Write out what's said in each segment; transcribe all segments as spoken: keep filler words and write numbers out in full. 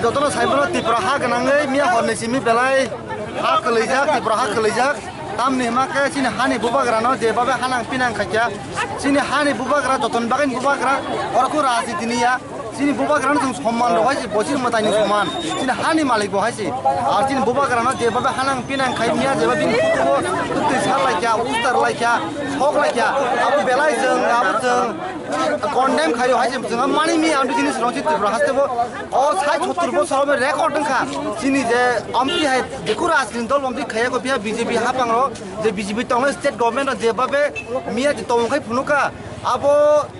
Jotono saimano Tripura ha gwnangwi miya horni simi belai ha kwlaijak, Tripura ha kwlaijak. Tamni hima khe chini hani bubagrano jebabe hanang pinang khaikya, chini hani bubagra jotoni bagwi bubagra, oro kho rajniti niya. Chini bubagrano chwng somman rw hai se, bosir mwtaini soman. Chini hani malik bo hai se. Ar chini bubagrano jebabe hanang pinang khai miya, jeba bini photo o twtwi sar laikya, ustar laikya, sok laikya. Abo belai chwng, abo chwng condemn khaio hai se, chwng mani mi ang bini srong si Tripura haste bo. O sai sottur bosor obo record wngkha. Chini je amtwi hai jeku rajniti dol amtwi khaiya ko biya B J P hapang ro, je B J P tongnai state government ro jebabe miya je tongmung khai phunuka. Abo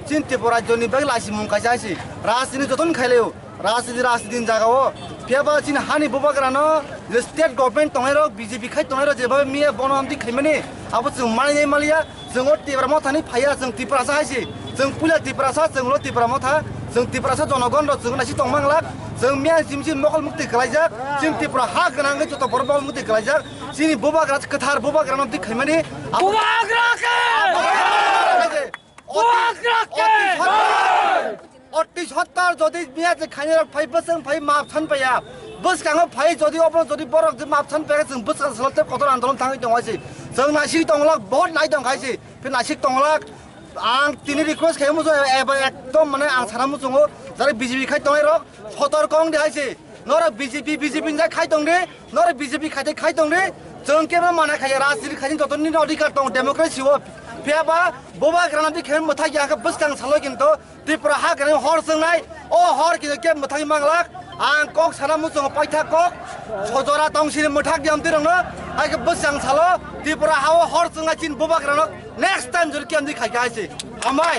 chini Tripura rajyoni bagwi laisimung kaisa hai se. Rajniti jotono khailaio. Rajniti, rajniti ni jaga o. Phiya ba chini hani bubagrano je state government tongnai rok, B J P khai tongnai rok jebabe miya bono amtwi khaimani. Abo chwng mani nai maliya. Chwng o Tipra Mothani phaiya, chwng Tiprasa hai se. Chwng puila Tiprasa, chwng ulo Tipra Motha, chwng Tiprasa jonogon rok chwng naisik tong manglak. Chwng miya chim chim mokol mukti kwlaijak. Chini Tripura ha gwnangwi joto borok mokol mukti kwlaijak. Chini bubagra kwthar bubagrano amtwi khaimani. Bubagra khe! Bubagra khe! Bubagra khe! Oti sottar jodi miya je khainai rok phai bwswng phai map san paiya. Bwskango phai jodi obo jodi borok je map san paiya chwng bwskang salo tei kotor andolon thangwi tongo hai se. Chwng naisik tonglak, vote nai tong khai se. Phi naisik tonglak. Ang tini request khai muchungo eba ekdom mane ang sana muchungo jara B J P khai tongnai rok sotor kong di hai se. Norok B J P, B J P ni jai khai tong di, norok B J P khai tei khai tong di. Chwng kebo mana khai rajniti khai joto ni adhikar tong democracy o. Phiya ba bubagrano di khe mwthai ya khe bwskang salo kinto Tripura ha gwnang hor chwngnai, o hor khe khe mwthangwi manglak. Ang kok sana muchungo paitha kok, sojora tong sini mwthak di amtwi rokno, hai khe bwsang salo Tripura ha o hor chwngnai chini bubagrano next time jori khe amtwi khai khe hai se. Hambai.